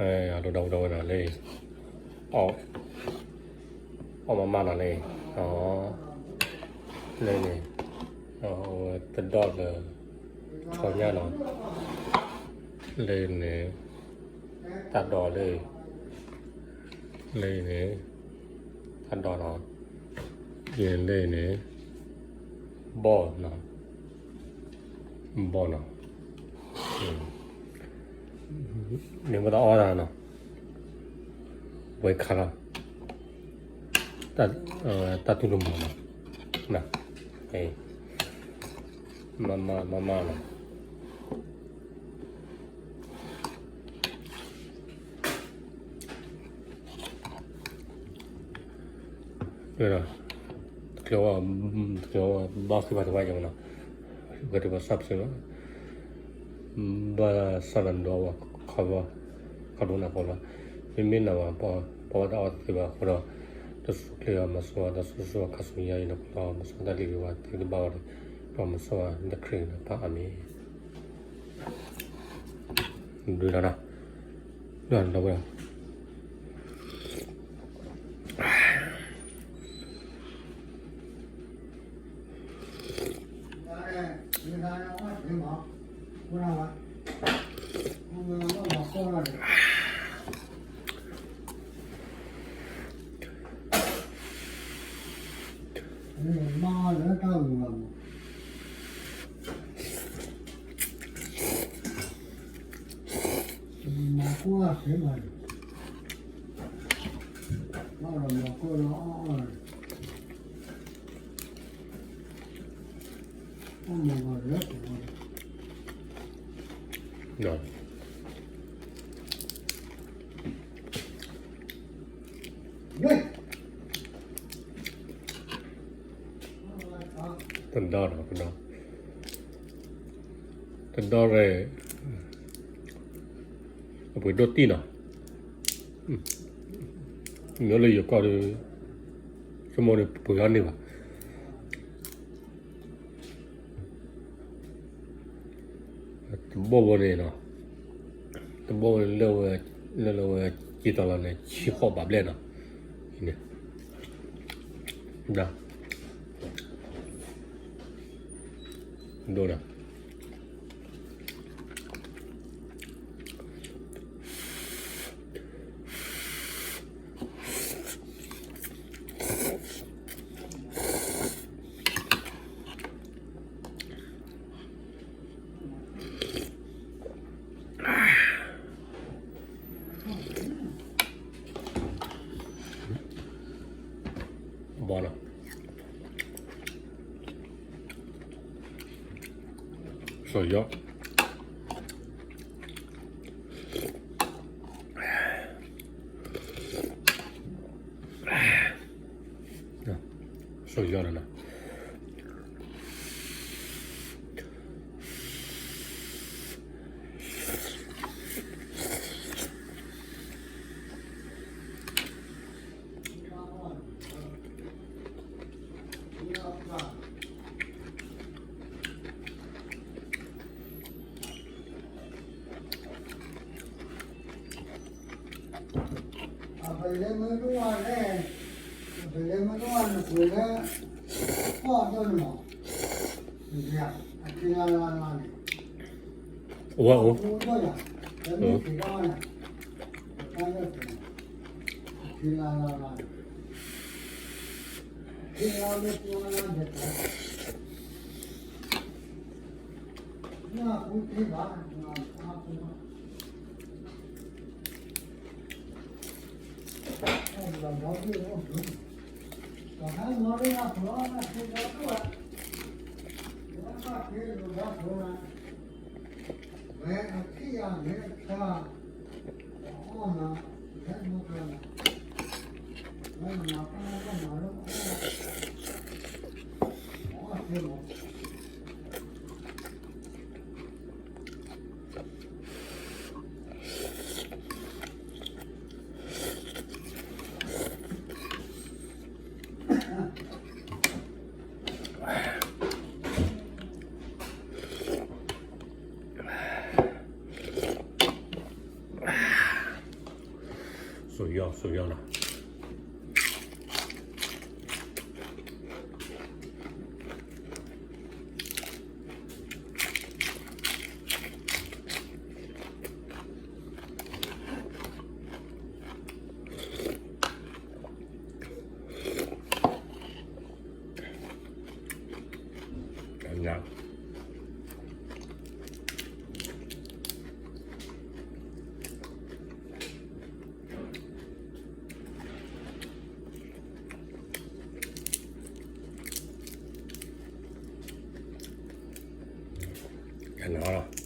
အဒိဒီပုၢ်ဒီဝဲၢ်နီၤလၢ အီၣ်မးမးနီၤလၢ လၢန့ၣ် အဝဲတဒီလၢ ထီညါနီၤ လၢန့ၣ် တၢ်ဒီလၢ လၢန့ၣ် တၢ်ဒီနီၤ ယလၢန့ၣ် ဘီၣ်နီၤ ဘီၣ်နီၤ န့ၣ်ပတအီၣ်တၢ်နီၤ ဝဲခါလီၤ တၢ်သူၣ်တမီၤနီၤ မၤမၤမၤမၤနီၤ တချုးဝဲ တချုးဝဲ ဘၣ်ဃ့ဘါထုကဖၣ်ယၤမနီၤ ဃ့ဘါထုကဖၣ်စးပစၢၤလီၤ ဘၣ်ဆၣ်ဒီးနဒီးဝဲ ခီဒိနဖိလီၤ မ့မ့ၢ်နဝဲ ပှၤဝဲတၢ်အီၣ်တသ့ဘၣ်အဃိဒီး တစိၢ်ကျဲၤအီၤမၤစၢၤဝဲ ဒီးစိစိဝဲခါဆူညါအံၤနဖိလီၤ မၤစၢၤတၢ်လံၤဂ့ၤဝဲသ့တဘၣ်ဝဲဒီး ဒီးမၤစၢၤဝဲလၢခရံာ်နပၢ်အမံၤ ဒုးလီၤနီၤ ဒုးလီၤဝဲ မၤလၢတၢ်ဂုၤဘၣ်မး မၤကိၢ်အီၣ်သ့ဘၣ်န့ၣ် ဘၣ်ဒီးမၤကိၢ်လၢအီၣ်အီၣ်န့ၣ် အီၣ်မၤဂီၤလၢပှၤ တဒီဒီး တဒီ တဒီရဲၣ် အပှ့ၤဒိၣ်တံၢ်နီၤ မ့ၢ်လၢယကီၢ်ဒီး ဆိကမိၣ်န့ၣ်ပှ့ၤအီၤန့ၢ်ဘၣ် တဘီဘီန့ၣ်နီၤ တဘီဘီန့ၣ် လၢလၢဝဲ က့ၤတီၤလီၤန့ၣ် ဆံဃိးဘးဘျဲၣ်နီၤ န့ၣ် ဒၣ် ဒိၣ်နီၤ ဘီနီၤ စီၤယီၤ စီၤယီၤနီၤ အပလဲၤမုၢ်တအိၣ်လဲၣ်, အပလဲၤမုၢ်တအိၣ်လဲၣ်, ပှၤဒိၣ်န့ၣ်မး, အကလါလါလါန့ၣ်, အိၣ်အိၣ်, အကလါလါလါန့ၣ်, အကလါလါလါန့ၣ်, အကလါလါလါန့ၣ်, နၢ်ဟူသ့ဘၣ်, နၢ်ဟူသ့ဘၣ်. สุดยอด สุดยอดนะ န